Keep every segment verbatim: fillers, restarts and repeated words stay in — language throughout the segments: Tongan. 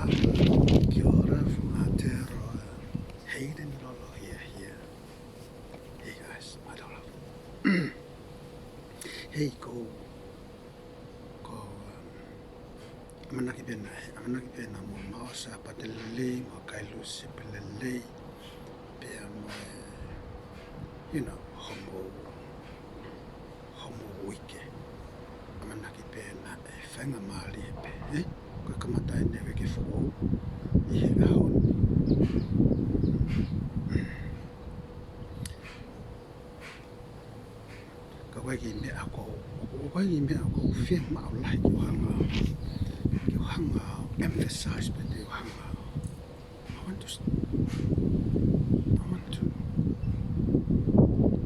Kia ora from Aotearoa. Hayden Lolo here, here. Hey guys, mālō. Hey, ko, ko, um, ʻamanaki pē naʻe, ʻamanaki pē naʻa mou maʻu Sāpate lelei, mou kai Lūsepe lelei, pea mo e, you know, homou, homou uike. ʻAmanaki pē naʻe faingamālie pē, ē? Ko e kamata eni e uike foʻou ʻi he ʻaho ni. Ka ʻoku ʻi ai e kiʻi meʻa ʻoku, ʻoku, ʻoku ʻi ai e kiʻi meʻa ʻoku ou fiemaʻu lahi ke u hanga, ke u hanga emphasize pē, ke u hanga. I want to s-, I want to,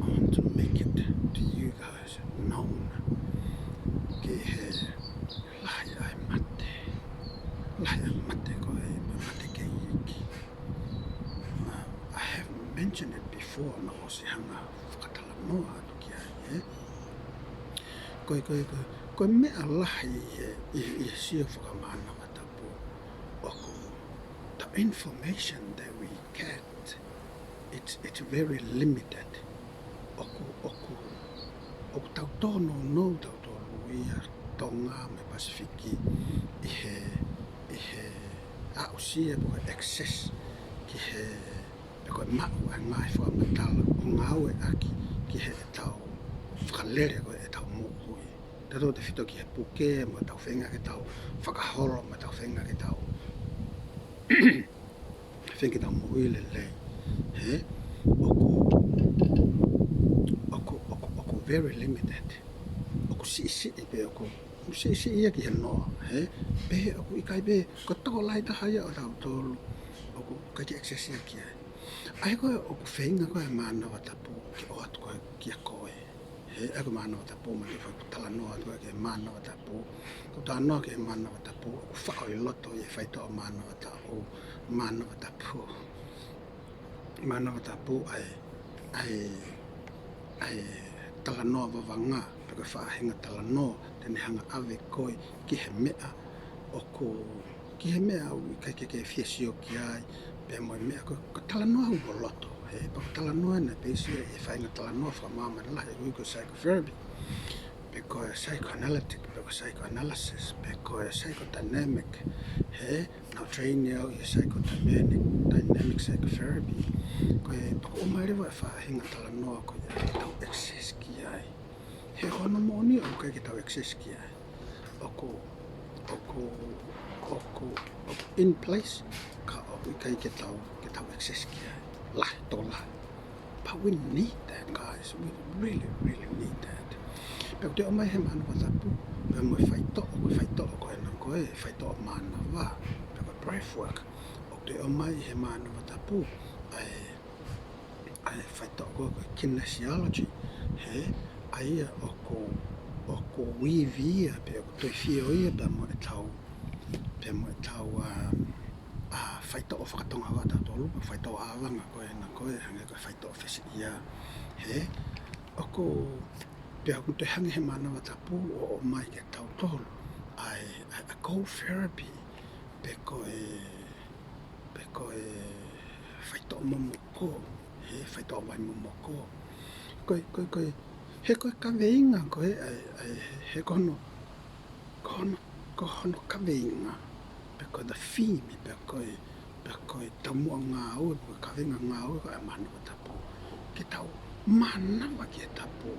I want to make it to you guys known. Ke he lahi ʻa e mate. Lahi ʻa e mate ko e mate kei iiki. Uh, I have mentioned it before, naʻa ku ʻosi hanga fakatalanoa atu ki ai, ē? Ko e, ko e, ko e, ko e meʻa lahi ʻi he, ʻi he, ʻi he sio fakamānava tapu. ʻOku, the information that we get, it's, it's very limited. ʻOku, ʻoku, ʻoku tau tōnounou tautolu ia Tonga mo e Pasifiki ʻi he, ʻi he aʻusia pe ko e access ki he, pe ko e maʻu ʻa e ngaahi fakamatala ʻo ngāueʻaki ki heʻetau fakalele ko ē ʻetau moʻui. Tautautefito ki he puke, mo ʻetau feinga ke tau fakaholo, mo ʻetau feinga ke tau feinga ke tau moʻui lelei. Hē? ʻOku, ʻoku, ʻoku, ʻoku very limited. ʻOku siʻisiʻi pē, ʻoku, ʻoku siʻisiʻi ia ki he noa, hē? Pea ʻoku ʻikai pē, ko e tokolahi taha ia ʻo tautolu ʻoku ʻikai ke access ia ki ai. ʻA ia ko e ʻoku feinga ko ē ʻa e Mānava Tapu ke ʻoatu ko ē kia koe. Hē, ʻa ia ko e Mānava Tapu, ma te faʻa talanoa atu ki he Mānava Tapu. Ko e talanoa ki he Mānava Tapu, ʻoku faʻo ʻi loto ʻi he faitoʻo Mānava Tapu, Mānava Tapu. Mānava Tapu ʻa e, ʻa e, ʻa e talanoa vavanga, pe ko e faʻahinga talanoa te ne hanga ʻave koe ki he meʻa ʻoku, ki he meʻa ʻoku ʻikai ke ke fie sio ki ai, pea mo e meʻa ko, ko e talanoa ʻoku ʻi ho loto, hē, pe ko e talanoa naʻe peisi ʻi he faʻahinga talanoa fakamāmani lahi ʻoku ui ko e psychotherapy, pe ko e psychoanalytic, pe ko e psychoanalysis, pe ko e psychodynamic, hē, naʻa ku train au ʻi he psychodynamic, dynamic psychotherapy, ko e pakuʻu mai leva e faʻahinga talanoa ko ia ke tau access ki ai. He ko hono moʻoni ʻoku ʻikai ke tau access ki ai. ʻOku, ʻoku, ʻoku, ʻoku in place, ka ʻoku ʻikai ke tau, ke tau access ki ai. Lahi, tokolahi. But we need that, guys. We really, really need that. Pea ʻoku toe ʻomai he Mānava Tapu, pea mo e faitoʻo, ko e faitoʻo ko ena ko e faitoʻo mānava, pea ko e breath work. ʻOku toe ʻomai he Mānava Tapu, ʻa e ʻa e faitoʻo ko e kinesiology, hē, ʻa ia ʻoku, ʻoku weave ia, pe ʻoku toe fio ia, pea mo ʻetau, pea mo ʻetau, ā, ā, faitoʻo fakatongava ʻatautolu, pe faitoʻo ʻāvanga ko ena ko e, hangē ko e faitoʻo fesiʻia, hē, ʻoku, pea ʻoku toe hanga he Mānava Tapu ʻo ʻomai kia tautolu, ʻa e, ʻa e, ʻa e cold therapy, pe ko e, pe ko e faitoʻo momoko, hē, faitoʻo vai momoko. Ko e, ko e, ko e, he ko e kaveinga ko ē, ʻa e, ʻa e, he ko hono, ko hono, ko hono kaveinga, pe ko e the theme, pe ko e, pe ko e taumuʻa ngāue, pe ko e kaveinga ngāue ko e Mānava Tapu. Ke tau mānava ki he tapu.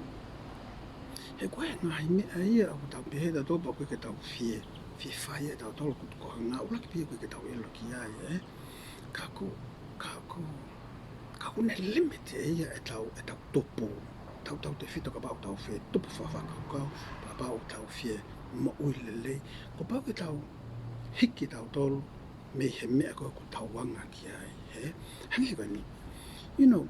He ko e ngaahi meʻa ia ʻoku tau pehē tautolu pea ʻoku ʻikai ke tau fie, fie fai ʻe tautolu ko, ko e ngāue ʻuluaki pē ia ʻoku ʻikai ke tau ʻilo ki ai, ē. Ka ʻoku, ka ʻoku, ka ʻoku ne limit ʻe ia ʻetau, ʻetau tupu. Tautautefito kapau ʻoku tau fie tupu fakakaukau, kapau ʻoku tau fie moʻui lelei. Kuo pau ke tau hiki tautolu mei he meʻa ko ē ʻoku tau anga ki ai, hē? Hangē ko eni. You know,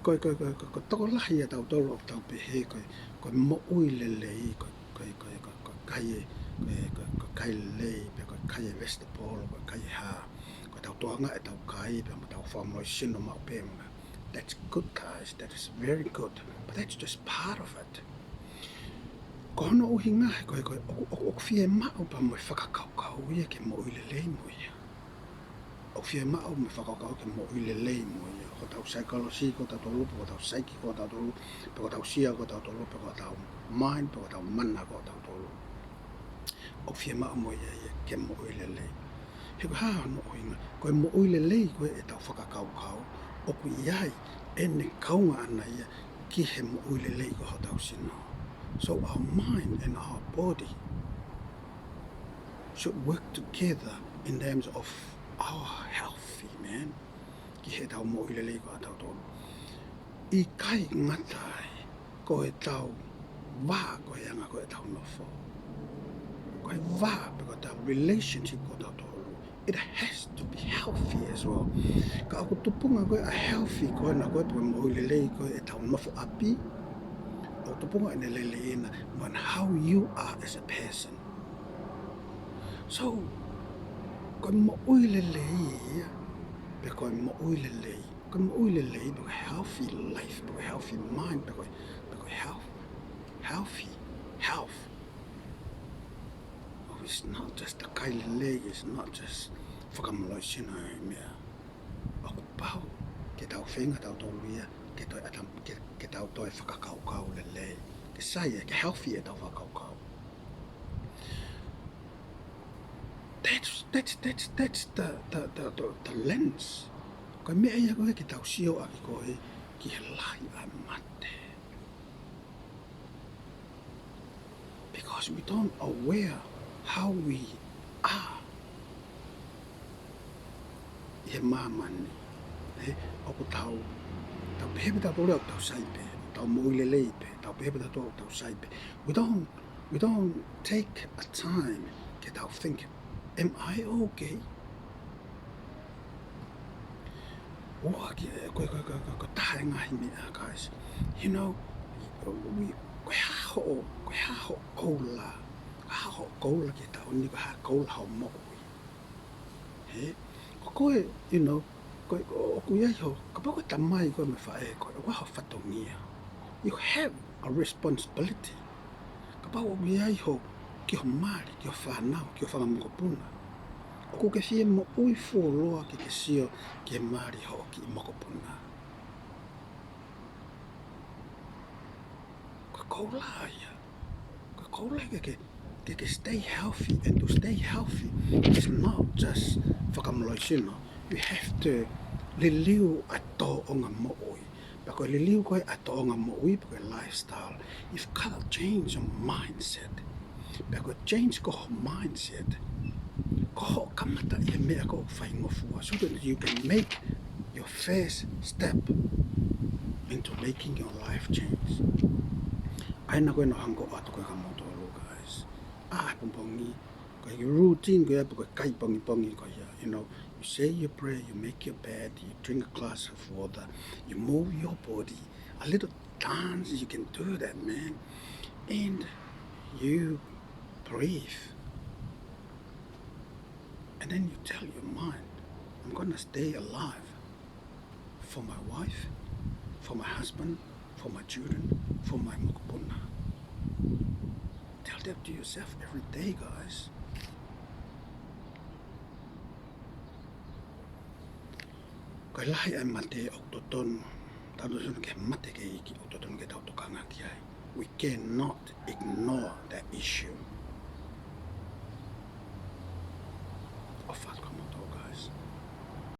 ko e, ko e, ko e, ko e, ko e tokolahi ia ʻatautolu ʻoku tau pehē ko e, ko e moʻui lelei, ko e, ko e, ko e, ko e, ko e kai ē, ko e, ko e, ko e kai lelei, pe ko e kai e vegetable, ko e kai e hā. Ko ʻetau toʻo ange ʻetau kai, pea mo ʻetau fakamoloi sino maʻu pē mo e. That's good, guys. That is very good. But that's just part of it. Ko hono ʻuhinga he ko e, ko e, ʻoku, ʻoku, ʻoku fiemaʻu pē mo e fakakaukau ia ke moʻui lelei mo ia. ʻOku fiemaʻu mo e fakakaukau ke moʻui lelei mo ia. Ko hotau psychology ko tautolu, pe ko hotau psyche ko tautolu, pe ko hotau sia ko tautolu, pe ko hotau mind, pe ko hotau mana ko tautolu. ʻOku fiemaʻu mo ia ia ke moʻui lelei. He ko e hā hono ʻuhinga? Ko e moʻui lelei ko ē ʻetau fakakaukau, ʻoku ʻi ai ʻene kaunga ʻana ia ki he moʻui lelei ko hotau sino. So our mind and our body should work together in terms of our healthy, man. Ki heʻetau moʻui lelei ko tautolu. ʻIkai ngata ai, ko ʻetau vā, ko e anga ko ʻetau nofo. Ko e vā, pe ko ʻetau relationship ko tautolu. It has to be healthy as well. Ka ʻoku tupunga ko ē ʻa e healthy ko ena ko ē pe ko e moʻui lelei ko ē ʻetau nofo ʻapi. ʻOku tupunga ʻene lelei ena on how you are as a person. So, ko e moʻui lelei ia, pe ko e moʻui lelei. Ko e moʻui lelei, pe ko e healthy life, pe ko e healthy mind, pe ko e, pe ko e health, healthy, health. Oh, it's not just the kai lelei, it's not just fakamālohisino e meʻa. ʻOku pau ke tau feinga tautolu ia, ke toe ʻatam, ke, ke tau toe fakakaukau lelei. Ke sai, ke healthy ʻetau fakakaukau. That's, that's, that's, that's the, the, the, the, the lens. Ko e meʻa ia ko ē ke tau sio ʻaki ko ē ki he lahi ʻa e mate. Because we don't aware how we are ʻi he māmani. He, ʻoku tau, tau pehē pē tautolu ʻoku tau sai pē, tau moʻui lelei pē, tau pehē pē tautolu ʻoku tau sai pē. We don't, we don't take a time ke tau think, am I okay? Ua ki, ko, ko, ko, ko, ko e taha e ngaahi meʻa, guys. You know, we, ko e hā hoʻo, ko e hā hoʻo koula, ko e hā hoʻo koula ki he taʻu ni, ko e hā e koula hoʻo moʻui. He, ko koe, you know, ko, ko, ʻoku ʻi ai ho, kapau ko e tamai koe mo e faʻē koe, ʻoku ʻi ai ho fatongia. You have a responsibility. Kapau ʻoku ʻi ai ho, ki ho mali, ki ho fānau, ki ho fanga mokopuna, ʻoku ke fie moʻui fuoloa ke ke sio ki he mali hoʻo kiʻi mokopuna? Ko e koula ia. Ko e koula ke, ke, ke, ke stay healthy, and to stay healthy is not just fakamālohisino. You have to liliu ʻa e tōʻonga moʻui. Pea ko e liliu ko ē ʻa e tōʻonga moʻui, pe ko e lifestyle, you've got to change your mindset. Pea ko e change ko ho mindset, ko hoʻo kamata ʻi he meʻa ko ē ʻoku faingofua, so that you can make your first step into making your life change. ʻA ena ko ē naʻa ku hanga atu ko ē kia moutolu, guys. ʻA e pongipongi, ko e routine ko ia pe ko e kai pongipongi ko ia, you know, you say your prayer, you make your bed, you drink a glass of water, you move your body, a little dance, you can do that, man. And you breathe. And then you tell your mind, I'm gonna stay alive for my wife, for my husband, for my children, for my mokopuna. Tell that to yourself every day, guys. Ko e lahi ʻa e mate ʻoku totonu, tau totonu ke mate ke iki, ʻoku totonu ke tau tokanga ki ai. We cannot ignore that issue.